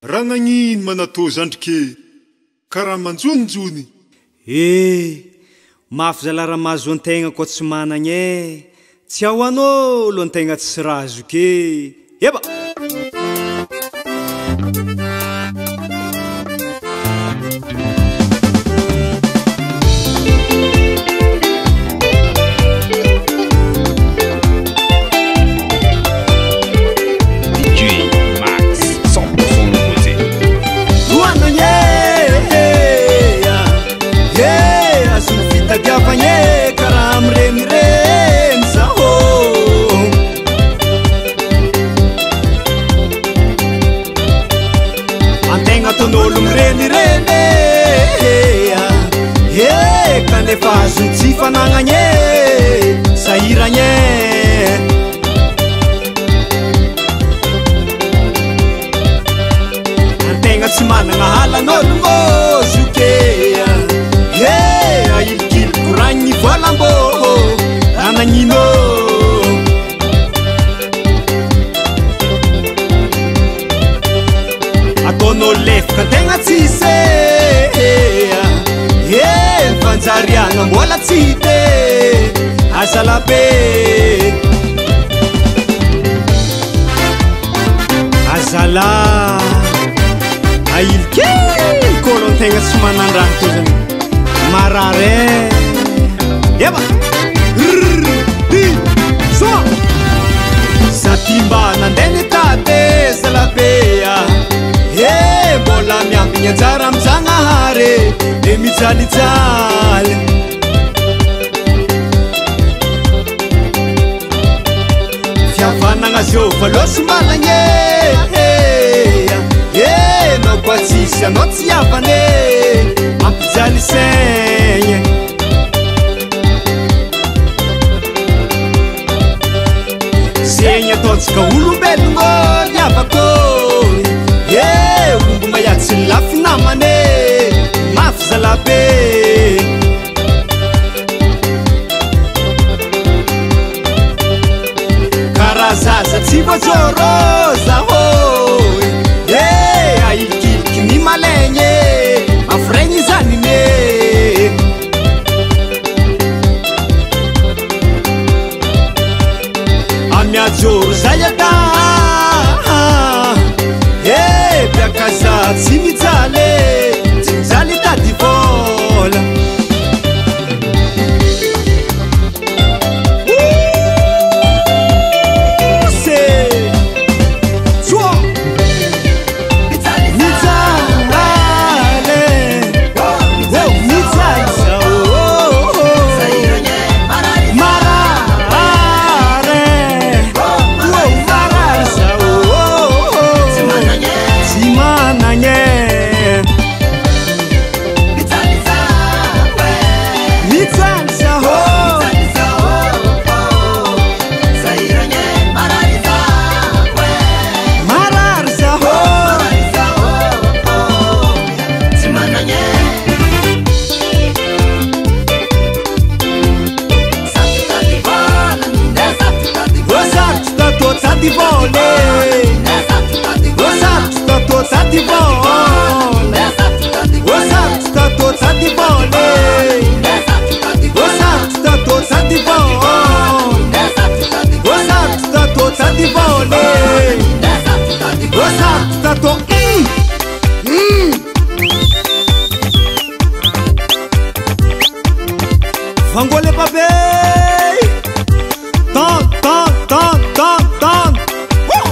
Raha nagnino ma natao zandry ke karaha manjononjony. Eh! Mafy zalahy raha mahazo antegna koa tsy managna eh! Tsy ao an'olo antegna tsy raha zoky eh! Eba! DJ Max, 100% nouveauté. Azony fitadiavagna e karaha mirenireny zaho. Antegna ataon'olo mirenireny e, kanefa azony tsy fanagnany e, sahiragna e. Antegna tsy managna halan'ologno zoke e, ahilikiliky ragny voalambo raha nagnino. Ataonao lefaka antegna tsisy e, fanjariagna mbola tsy hita e, azalabe. Azala ahilikiliky olo antegna tsy manan-draha tô zany marary e. Eba! Rrrr! Di! Soa! Za ty mba nandeha nitady zalabe a. E mbola miambigny anjara amin-jagnahary e mijalijaly. Fihavanagna zio fa lôso malagny e. E nao koa tsisy anao tsy havana e, mampijaly saigny. Zegny ataontsika olombelogno niavako e, omby mahiatsy lafy namana e, mafy zalabe. Karaha zaza tsy voajoro zaho e, ahilikiliky ny malaigny e, mafiregny zany e. Amiajoro zay ata e, biaka za tsy mijaly, tsy mijaly tady vola. Se Tsoa! Mijaly, oh, mijaly zao. Marary, oh, marary zao. Tsy managny. Mijaly zao. Marary zao. Oh, sarotro tatô tady vola e. Oh, sarotro tatô tady vola. Oh, sarotro tatô tady vola e. Oh, sarotro tatô tady vola. Oh, sarotro tatô tady vola e. Oh, sarotro tatô. Vangole babe. Tan tan tan tan tan. Woo!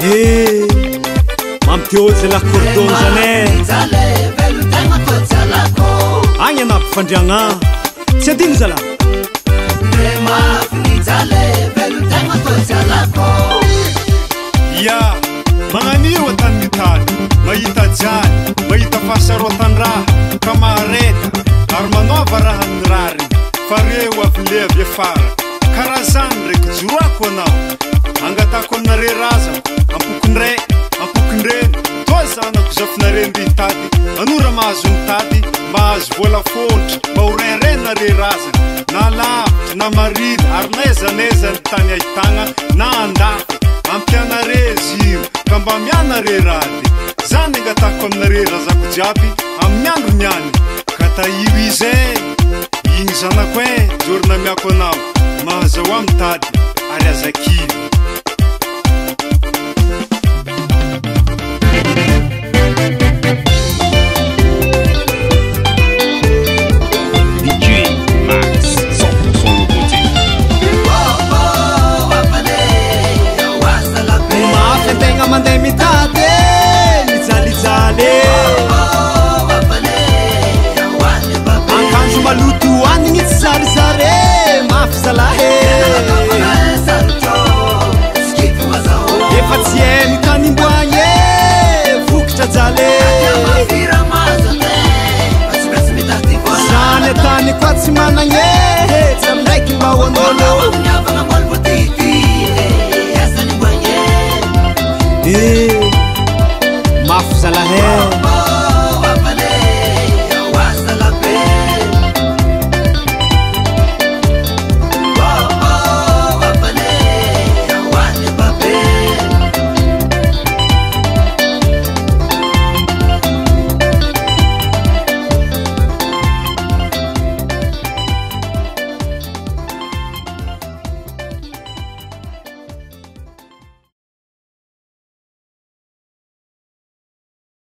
Eh, mampiteo la cordon zany. Agny anaty fandriagna. Tsy adino zalahy. Ya, magnanio an-tany mitady, mahita jaly, mahita fahasarotan-draha, ka mahareta ary manaova raha ny rariny, fa reo avy le avy afara. Karaha zany ndraiky joroako anao, angatako aminare razako, ampokondray, ampokondreny, toa zanako zafinare mby hitady, anora mahazo mitady, mba hahazo vola fôntry, mba ho renrenare razana, na lavitra, na marina, ary n'aiza n'aiza ny tany ahitagna, na andafy. Ampianare izy io ka mba mianare rady. Zany angatahiko aminare razako jiaby amin'ny andro niany. Ka tahio izy e! Igny zanako e, jorona miako anao, mahazahoa mitady ary aza kivy. DJ Max, 100% nouveauté. Mafy antegna mandeha mitady e, mijalijaly akanjo maloto hoanigny tsy zarizary e, mafy zalahy efa tsy hainy tanimboagny e, vokatra jaly zany atany koa tsy managny e, tsy amindraiky mba ho an'olo e, mafy zalahy.